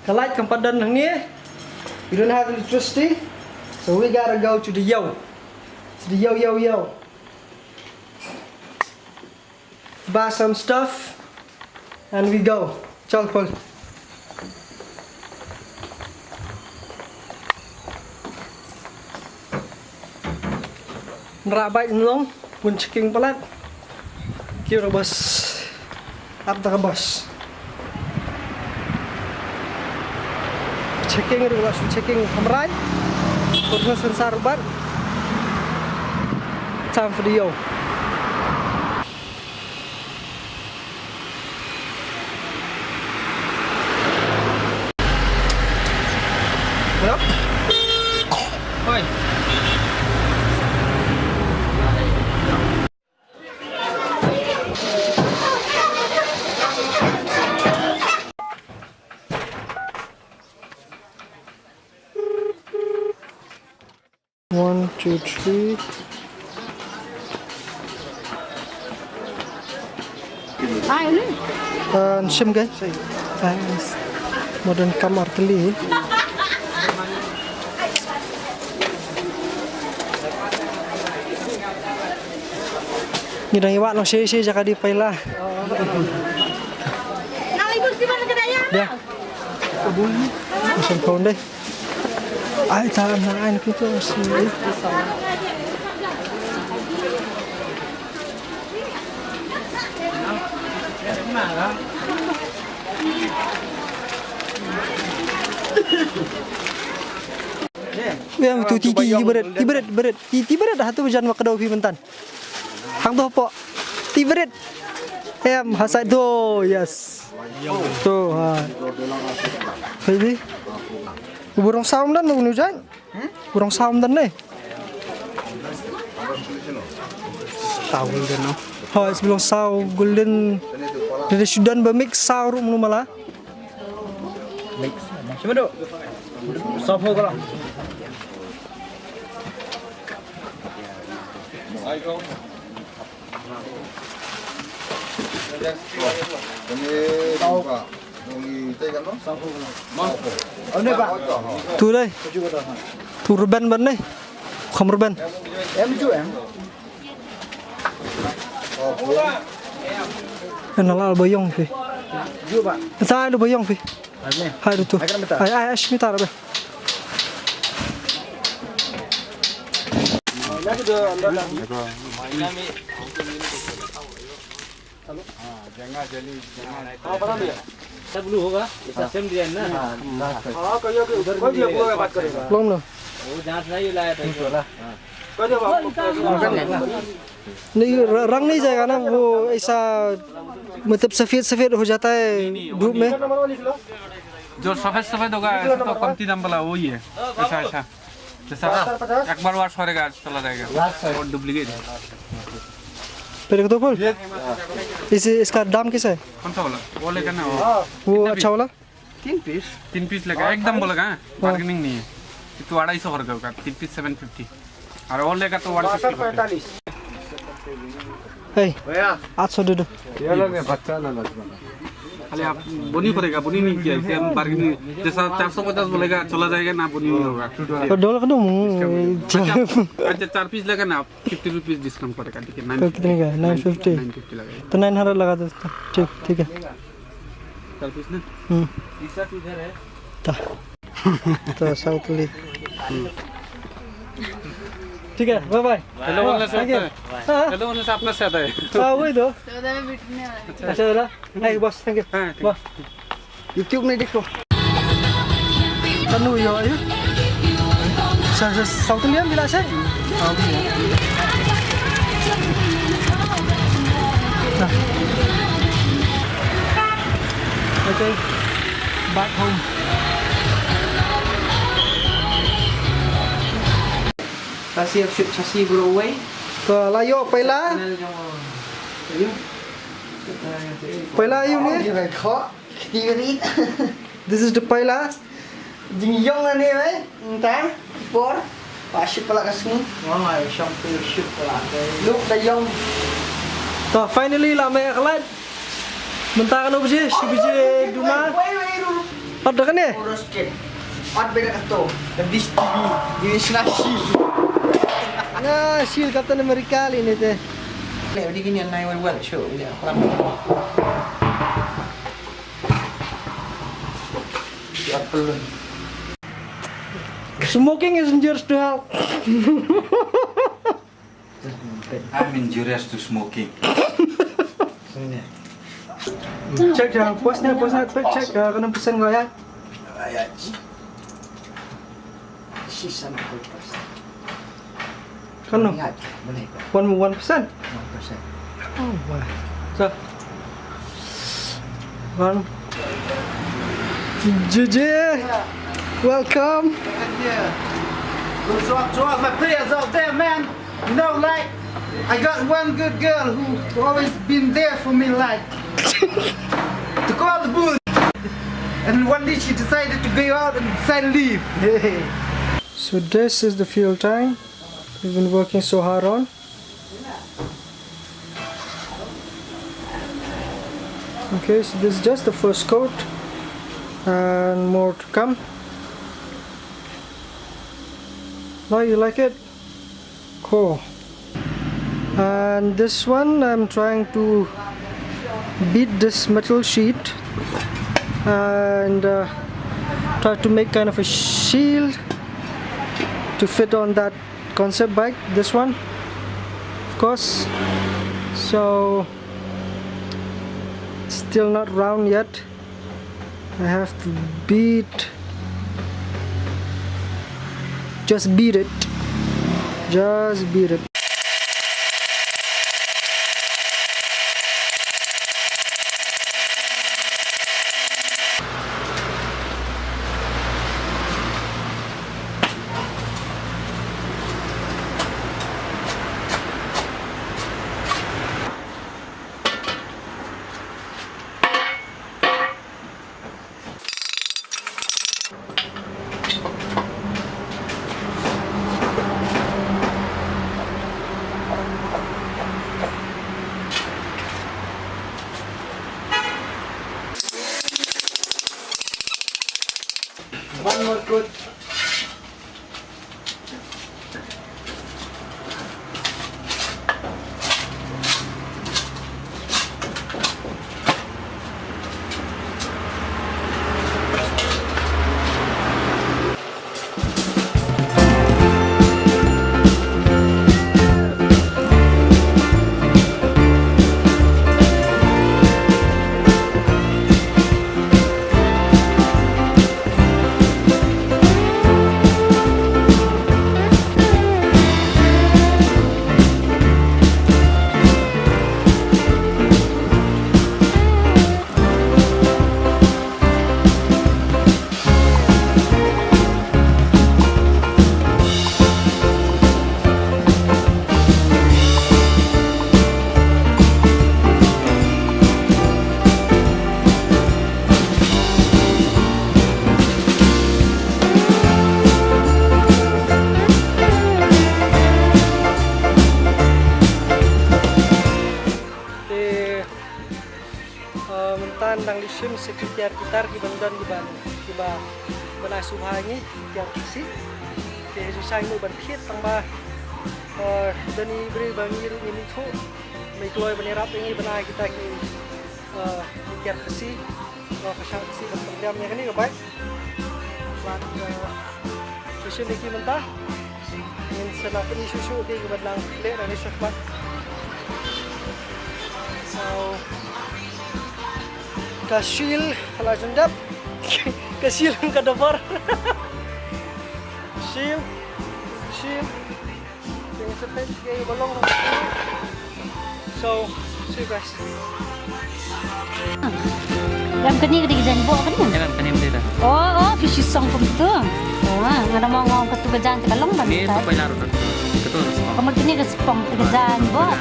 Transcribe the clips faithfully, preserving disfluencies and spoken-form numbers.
Ka light kam pat don hangne. We don't have electricity. So we gotta go to the yo. To the yo, yo, yo. Buy some stuff and we go. Chal pol. Nra bike nlong, pun checking palat. Kira bus. Ap da ka bus. Checking ruh la shu checking kamrai. Kurna sensor bat. Cham video. Hello? Oi. One, two, three. Ai, ni. Ah, shim kai. Ah, modern kamar teli. Ngi dang ïa wad noh shi shi jaka dei paila. Nang libur sih mana kedai ya? Ya. Masih kau deh. Ai ta na ai na kita si. Ya, tu ti ti beret, ti beret, beret, ti ti beret dah tu jan wa ka dau phi myntan. Hang tu hapoh. Ti beret. Em, ha side tu, yes. Tu, ha. Baby. Burung saw ym don nu jan. Burung saw ym don ne. Saw golden no. Ha, is burung saw golden. Dei shu don ba mix saw ruh mynno mala. Mix. Cuba duk. Saw pho ka long. Tu dei. Tu rben ban ne. Kham rben. Ena la ba ïong phi. Ta lu ba ïong phi. Hai tu. Ai ai ash mi ta ra ba. सब ब्लू होगा, इसका सेम डिजाइन ना। Long no. वो जांच नहीं लाया था। नहीं, र-, रंग नहीं जाएगा ना, वो ऐसा, मतलब, सफेद सफेद हो जाता है धूप में। जो सफेद सफेद होगा, ऐसा तो कमती दाम वाला वही है। ऐसा, ऐसा। जैसा एक बार वॉश करेगा, चला जाएगा। और डुप्लीकेट है। फिर एक दो फुल? इसे, इसका दाम कैसा है? कौन सा वाला? वो लेकर ना, वो। वो अच्छा वाला? तीन पीस। तीन पीस लेगा, एकदम बोलेगा, हाँ? बार्गेनिंग नहीं है। ये तो अढ़ाई सौ कर देगा, तीन पीस सेवन फिफ्टी। और वो लेगा तो वन फिफ्टी कर देगा। ए, आठ सौ दे दो। ये लो, मैं बच्चा ना लगता। खाली आप बोनी पड़ेगा, बोनी नहीं किया, इसलिए हम बार्गेनिंग, जैसा चार सौ पचास बोलेगा, चला जाएगा ना, बोनी नहीं होगा। तो डॉलर का दो, अच्छा, चार पीस लेगा ना आप, फिफ्टी रुपीज डिस्काउंट पड़ेगा, ठीक है, तो कितने का है? नाइन फिफ्टी। नाइन फिफ्टी लगेगा। तो नाइन हंड्रेड लगा दो उसका। ठीक, ठीक है। चार पीस ना? हम्म। ता। तो साउथ ली। ठीक है, बाय बाय। हेलो बोलने से होता है। हाँ। हेलो बोलने से अपना से आता है। हाँ, वही तो। तो उधर में बैठने वाला है। अच्छा, दादा। Hey, boss, thank you. हाँ, ठीक। Bye. YouTube में देखो। Tanu yo ayu. Sa sa South Indian bila sa. Okay. Back home. Chassis, I've shipped chassis bro away. To la ïoh paila. Channel jong, uh, paila ïoh ne. This is the paila. Jingïong ane, eh. Nta por. Ba ship pala ka sngi. Wah, shong pe ship pala. Look da ïong. To finally la me khlad. Mynta kano baje, shi baje duna. Hot dok ne? Roasted. Hot beda kato. Lebih tinggi. Ini sila shield. Nah, shield Captain America ini teh. Leh, di gini nine one one show. Ini aku lam. Di apel. Smoking is injurious to health. I'm injurious to smoking. Check, uh, pause na, pause na, check, uh, kano percent nga ïa. Six hundred percent. Kano? One, one percent? One percent. Oh, wah. So, one. J J, welcome. Thank you. Those are my players out there, man. You know, like, I got one good girl who always been there for me, like, to call the booth. And one day she decided to go out and decided to leave. So this is the fuel tank we've been working so hard on. Okay, so this is just the first coat and more to come. Now you like it? Cool. And this one, I'm trying to beat this metal sheet and uh, try to make kind of a shield to fit on that concept bike, this one, of course. So, still not round yet. I have to beat. Just beat it. Just beat it. One more coat. Te, eh, mynta nang leit shim sa ki tiar ki tar ki ban don ki ban, ki ba, ban ai sngewbha ïa ngi ki tiar ki si. Te shisha ngi ban thied tang ba, eh, don i briew ba ngi ruh ngim ithuh. Me kloi ban ïarap ïa ngi ban ai kita ki, eh, ki tiar Khasi, eh, ka shang Khasi ban pyndiam ïa kane ka bike. Bad, eh, shisien ïa ki mynta ngin sa nang pyni shuh shuh ïa ki ban nang leh na ka shakhmat. So, ka shield ka la jan dep. Ka shield ka dabar. Shield, shield. Te sa peit ïa ka ba long. So, see you guys. Em, kane ka dei ka jaiñbok kane? Em, em, kane em dei da. Oh, oh, phi shu song kumtu. Oh, nga da ma nga ong katu ka jaiñ te ka long ban start. Ni tu poi la ru tu. Katu ka spong. Ka mut kane ka spong te ka jaiñbok.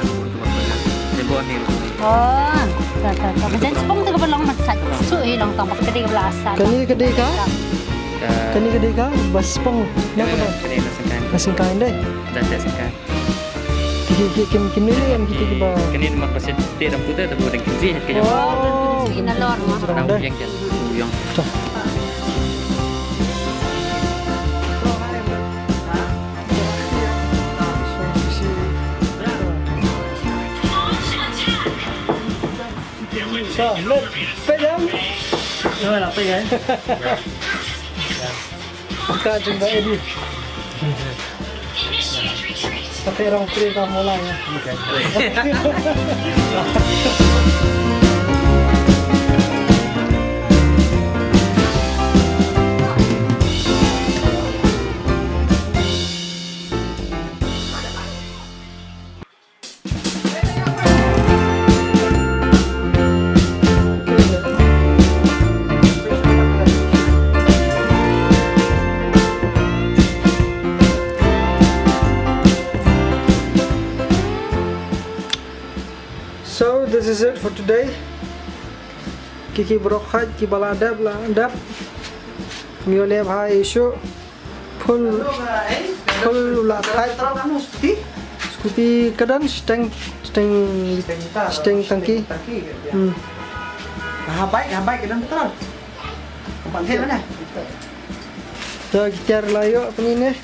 Jaiñbok ni. Oh, ta, ta, ta. Ka jaiñ spong te ka ba long ban start. Su, eh, long tang ba ka dei ka ba la start. Kane ka dei ka? Ka kane ka dei ka ba spong. Na ka ba? Kane na sengkang. Na sengkang dei. Da te sengkang. Ki, ki, ki, kin, kin nuli em kiti kiba. Kane ma ka set te dang puta ta bu dang kin ji ka jong. Oh, kin ji na lor ma. Dang dei. Yang jan. Yang. Ta. So, look, pejam. Gimana, pejam? Ka jumpa Edi. Tapi orang free ka mulai ya. So this is it for today. Ki ki brok khat ki ba la dep la dep. Mio ne bha isu. Full full la khat. Scooty ka don steng steng steng tangki. Hmm. Ha bike ha bike ka don petrol. Ka bang he mana? To ki tiar la ïoh pynine.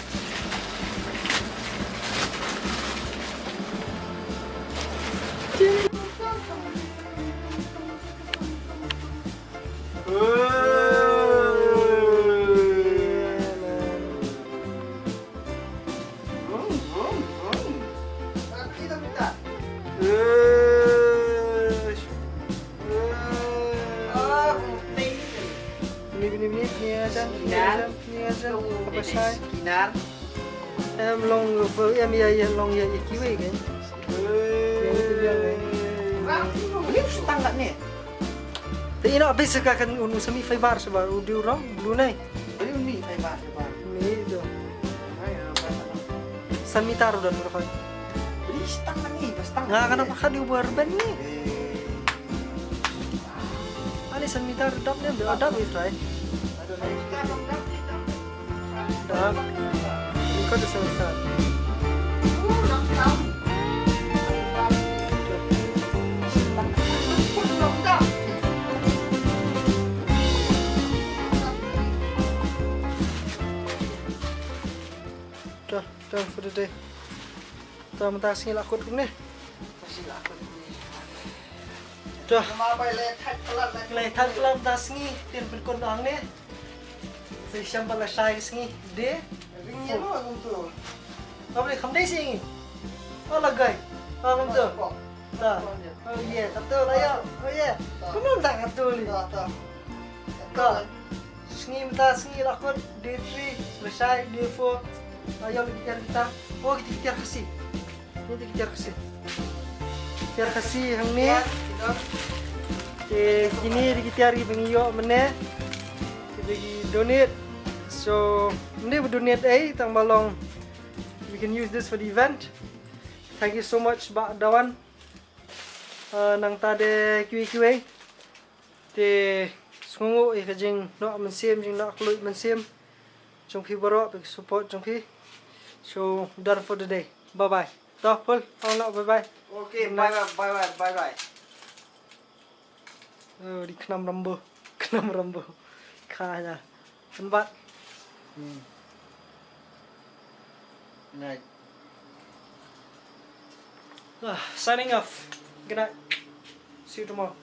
Bini bini bini bini ajan bini ajan bini ajan. Apa sai? Kinar. Em long em ya ya long ya ya kiwi kan. Yang itu dia kan. Ini stang kat ni. Te ina bisi ka kan unu sami fiber saba u diu rong blu nai. Beli uni fiber fiber. Ni do. San mitar udah nurfan. Beli stang ni, stang. Nga kana pakha di ubar ben ni. Ani san mitar dap ni, dap ni try. Dap. Ini kau dah selesai. Dah, done for the day. Dah, mynta sngi la kut kumne. Dah. Lai thait palat mynta sngi, tin pynkut hangne. Sa shem pat lashai ka sngi de. Ring ïa no ngam tu. Khublei kham dei sngi. Oh la gai. Oh ngam tu. Ta. Oh yeah, ta tu la ïa. Oh yeah. Kumno ta ka tu li. Ta ta. Ta. Sngi mynta sngi la kut day three, lashai day four. Ayo lagi tiar kita. Oh kita tiar Khasi. Ni dei ki tiar Khasi. Tiar Khasi hangne. Te kine dei ki tiar kiba ngi ïoh mynne. Ki dei ki donate. So, ym dei ba donate ei, tang ba long we can use this for the event. Thank you so much Bah Dawan. Uh, nangta de kiwei kiwei. Te sngewnguh ïa ka jingnoh mynsiem, jingnoh kylluid mynsiem jong phi baroh, phi support jong phi. So done for the day. Bye bye. To Phul, ong noh bye bye. Okay, bye bye, bye bye, bye bye. Oh, di Knam Rambo. Knam Rambo. Kha ïa. Kan bat. Hmm. Night. Ah, signing off. Good night. See you tomorrow.